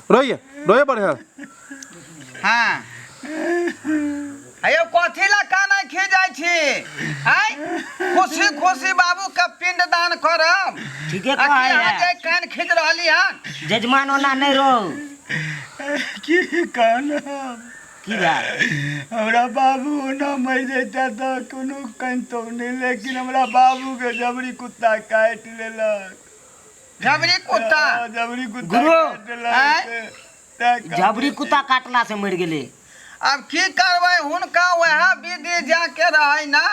रोइए रोइए बढ़िया। हाँ, अयो, कथी ला काना खींचै छी? आय खुशी खुशी बाबू के पिंड दान करब। ठीके आ की कहै अहाँ है जे कान खींच रहली हन? जजमान, ओना नहि रो। की कहलहुँ? की भेल? हमरा बाबू ओना मरि जैता तऽ कोनो कनितो नहि, लेकिन हमरा बाबूके जबरी कुत्ता काटि लेलक। जबरी कुत्ता? हँ, जबरी कुत्ता गुरु। काटि लेलक। आँय? तैं कहै झबरी छी। कुत्ता काटला से मरि गेलै। आब की करबै, हुनका वएह विधि जाके रहै ना।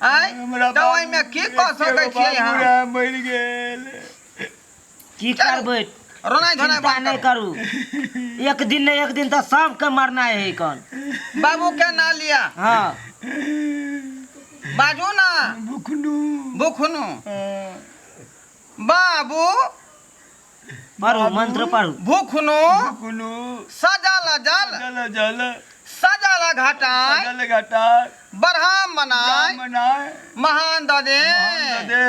आय हमरा तऽ ओहिमे की कऽ सकै छियै बाबू हम? रहै, मरि गेल। की चलू। करबै? रोनाइ धोनाइ चिंता बंद नहि करू। करू, एक दिन ने एक दिन तऽ सबके मरनाइ है कन। बाबू के ना लिया। हँ। बाजू ना। बुखनू। बुखनू। हँ। बाबू। पढ़ू, मंत्र पढ़ू। भूखनू। बुखनू। सजल जल। जल जल। सजल घटाय। जल घटा। बढ़ाम बनाय। मनाय। महान ददे। दे।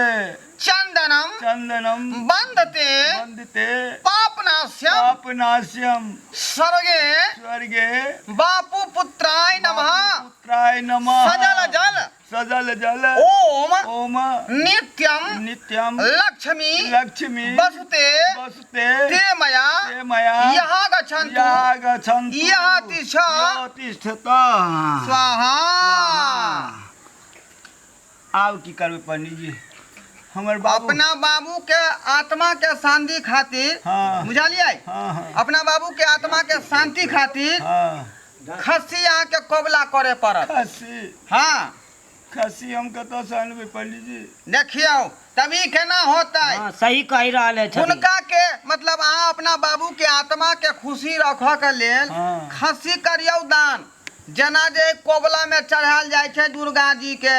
चंदनम। चंदनम। बंदते। वंदते। पापनाश्यम। पापनाश्यम। स्वर्गे। स्वर्गे। बापू पुत्राय नमः। पुत्राय नमः। सजल जल। सजल जल। ओम। ओम। नित्यम। नित्यम। लक्ष्मी। लक्ष्मी। वसुते। वसुते। ते मया। ते मया। यहाँ गच्छन्तु। यहाँ गच्छन्तु। यहाँ तिष्ठ। यहाँ तिष्ठत। स्वाहा। आब की करबै पंडीजी? हमर बाबू अपना बाबू के आत्मा के शांति खातिर, बुझलियै? हाँ। अपना बाबू के आत्मा के शांति खातिर खस्सी अहाँ के कबला करे पड़त। खस्सी? हाँ। खस्सी हम कतऽसँ अनबै पंडीजी? देखियौ, तभी केना होतै? हँ, सही कहि रहल है छथिन। हुनका के मतलब अहाँ अपना बाबू के आत्मा के खुशी रखऽ के लेल खस्सी करियौ दान, जेना जे कोबला में चढ़ायल जाइ छै दुर्गा जी के,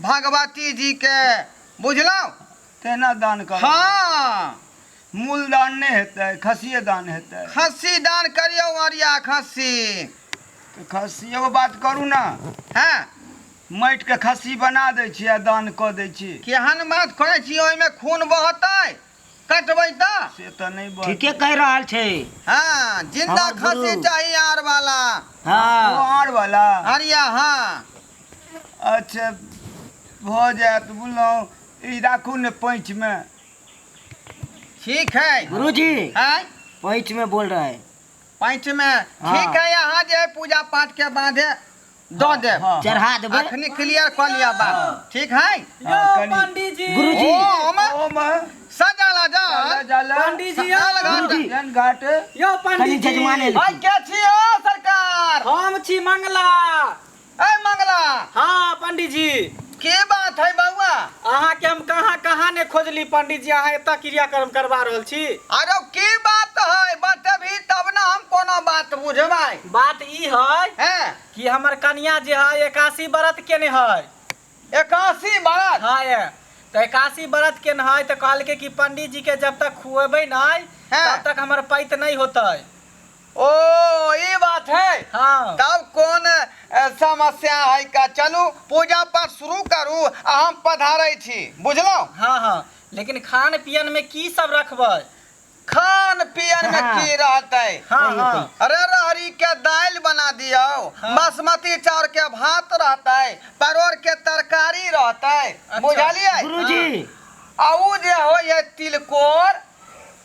भगवती जी के, बुझलहुँ? तेना दान कर? हाँ। मूल दान नहि हेतै, खस्सिए दान हेतै? खस्सी दान करियौ, अरिया खस्सी। तऽ खस्सी, एगो बात करू ने। हँ। माटिके खस्सी बना दै छी आ दान कऽ दै छी। केहन बात करै छी? ओहिमे खून बहतै, कटबै तऽ। से तऽ नहि बहतै। ठीके कहि रहल छै। हँ, जिंदा हमर गुरु। खस्सी चाही, आर वाला। ओ हँ। आर वाला। अरिया, हँ। अच्छा, भऽ जायत, बुझलहुँ? ई राखू ने पैंचमे। ठीक है। गुरुजी। है। पैंच में बोल रहा है। पैंच में। हाँ। ठीक है, यहाँ जे है पूजा पाठ के बाधे दऽ देब। हँ। चढ़ा देबै। अखनी क्लियर कऽ लिअ बात, ठीक है? हँ, कनि पंडीजी। गुरुजी। ओम। ओम। सजल जल। जल। पंडीजी यौ। सजल घाट। गुरुजी। जन घाट। यौ कनि पंडीजी। जजमाने अय लिखी। के छी यौ सरकार? हम छी मंगला। अय मंगला। हाँ पंडीजी। की बात है बउआ? अहाँके हम कहाँ कहाँ ने खोजली पंडीजी, अहाँ एतऽ क्रियाक्रम करवा रहल छी। अरे, की बात है, बतेबही तब ने हम कोनो बात बुझबै। बात ई है हैं कि हमर कनिया जे है 81 व्रत केने है। 81 व्रत? हाँ, ये तऽ 81 व्रत केने है, तऽ कहलकै कि पंडीजी जी के जब तक खुएबै नहि तब तक हमर पैत नहि होतै। ओ, ई बात है? हाँ। तब कोन समस्या है का? चलू, पूजा पाठ शुरू करू आ हम पधारै छी, बुझलहुँ? हाँ हाँ, लेकिन खान पियन में की सब रखबै? खान पियन में की रहतै? हाँ हाँ। अरे, रहरी के दालि बना दियौ। बासमती चाउर के भात रहतै, परोड़ के तरकारी रहतै, बुझलियै? गुरुजी। आ उ जे होइ है तिलकोर,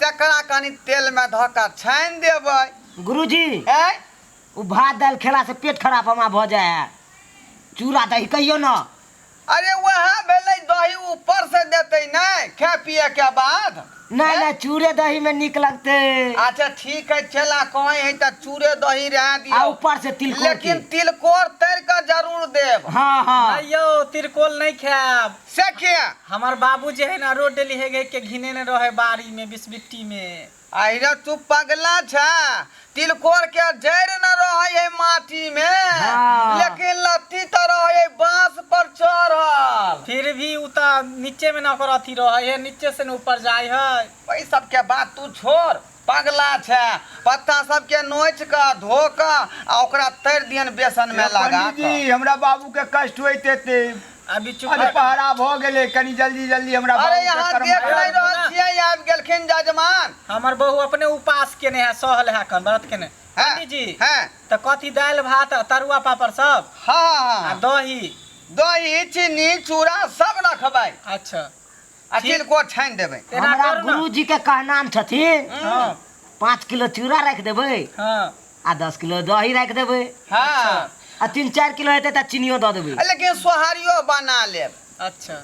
तकरा कनि तेल में धऽ कऽ छानि देबै। गुरुजी। आँय? ओ भात दालि खेला से पेट खराब हमरा भऽ जाइ है, चूड़ा दही कहियौ ने। अरे, वएह भेलै, दही ऊपर से देतै नहि खाय पिए के बाद। नहि नहि, चूड़े दही में नीक लगतै। अच्छा, ठीक है, चेला कहै है तऽ चूड़े दही रह आ दियौ। ऊपर से तिलकोर के। लेकिन तिलकोर तर कऽ जरूर देब। हाँ हाँ। नहीं यौ, तिरकोल नहीं खायब। से किया? हमर बाबू जे है ना, रोड डेली हे के घिने ने रहे बाड़ी में, बिसबिट्टी में। अरे, तू पगला छ? तिलकोर के जड़ न रहे है माटी में, लेकिन लत्ती तो रहे है बांस पर चढ़ल। फिर भी उ तऽ नीचे में ना ओकर अथी रहे है, नीचे से न ऊपर जाय है। ओहि सबके बात तू छोड़, पगला छै। पत्ता सबके नोच कऽ, धो कऽ आ ओकरा तरि दियन बेसन में लगा कऽ। पंडीजी, हमरा बाबू के कष्ट होइत हेतै। अभी चुप अरे पहरा भऽ गेलै, कनी जल्दी जल्दी हमरा अरे बाबूके यहाँ कर्म देख नहीं करा। रहल छियै, आबि गेलखिन जजमान। हमर बहू अपने उपास केने है, सहल है कन व्रत केने। हाँ, पंडित जी हाँ तऽ कथी दालि भात तरुआ पापड़ सब हाँ आ हाँ दही? दही चीनी चूड़ा सब रखबै। अच्छा। आ तिलकोर छानि देबै। एना हमरा करू ना। गुरुजी के कहनाम छथिन, हाँ 5 किलो चूड़ा राखि देबै हाँ आ 10 किलो दही राखि देबै। हाँ। आ 3-4 किलो हेतै तऽ चीनियो दऽ देबै। लेकिन सोहारियो बना लेब। अच्छा।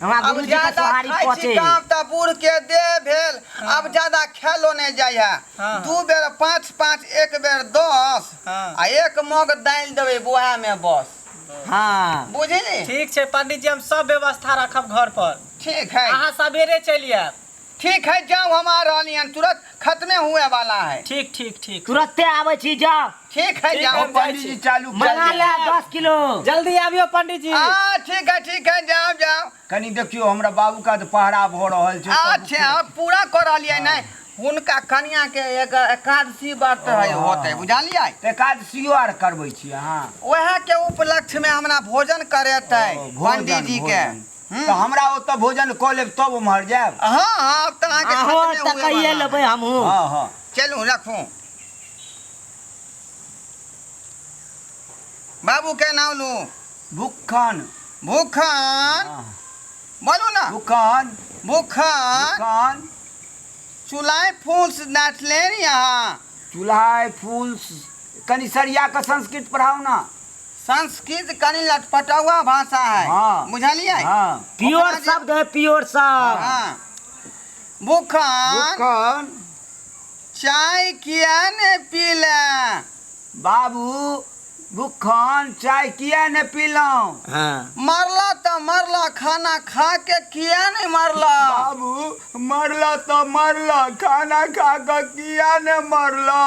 हमरा अब गुरुजी के ज्यादा सोहारी खाइ छी पचे। काम तऽ बूढ़ के देह भेल, अब ज्यादा खेलो नहीं जाइ है। हाँ। 2 बेर 5 5, 1 बेर 10 हाँ। आ 1 मग दालि देबै बुआ में बस। हाँ बुझली? ठीक छै पंडित जी, हम सब व्यवस्था रखब घर पर। ठीक है। अहाँ सवेरे चलि आयब। ठीक है, जाओ, हम आ रहली हन, तुरंत खत्मे हुए वाला है। ठीक ठीक ठीक। तुरंते आबै छी, जाओ। ठीक है, ठीक जाओ। है। पंडित जी चालू मंगा ले 10 किलो। जल्दी आबियो पंडित जी। हाँ ठीक है ठीक है, जाओ जाओ। कनी देखियो हमरा बाबू का तऽ पहरा भऽ रहल छै। अच्छा, अब पूरा कर रहलियै नहीं, हुनका कनिया के एक एकादशी व्रत है होते, बुझलियै? तऽ एकादशियो आर करबै छी अहाँ? वएह के उपलक्ष्य में हमरा भोजन करेतै ओ, भोजन, पंडित जी के। भोजन। तऽ हमरा ओतऽ भोजन कऽ लेब तब उम्हर जायब। हाँ हाँ, अब तऽ अहाँके अहो खत्मे तऽ हुए कहिए वाला है। लेबै हमहूँ। हाँ हाँ। चलू रखू। बाबू के नाम लू। भुक्खन। भूखन। हाँ। बोलू ना। भुक्खन। भूखन। भुक्खन। चुलाय फूल नाचले नी यहाँ। चूल्हा फूल कनी सरिया के संस्कृत पढ़ाउ ना। संस्कृत कनी लटपटौआ भाषा है। हाँ। बुझलियै? हाँ। प्योर ओकरा जे- शब्द है, प्योर शब्द। हाँ। भूखन। भुक्खन। चाय किया ने पीला? बाबू भुक्खन चाय किया ने पीलहुँ? हाँ। मरला तऽ मरला, खाना खा के किया नहीं मरला? बाबू मरला तऽ मरला, खाना खा कऽ किया ने मरला?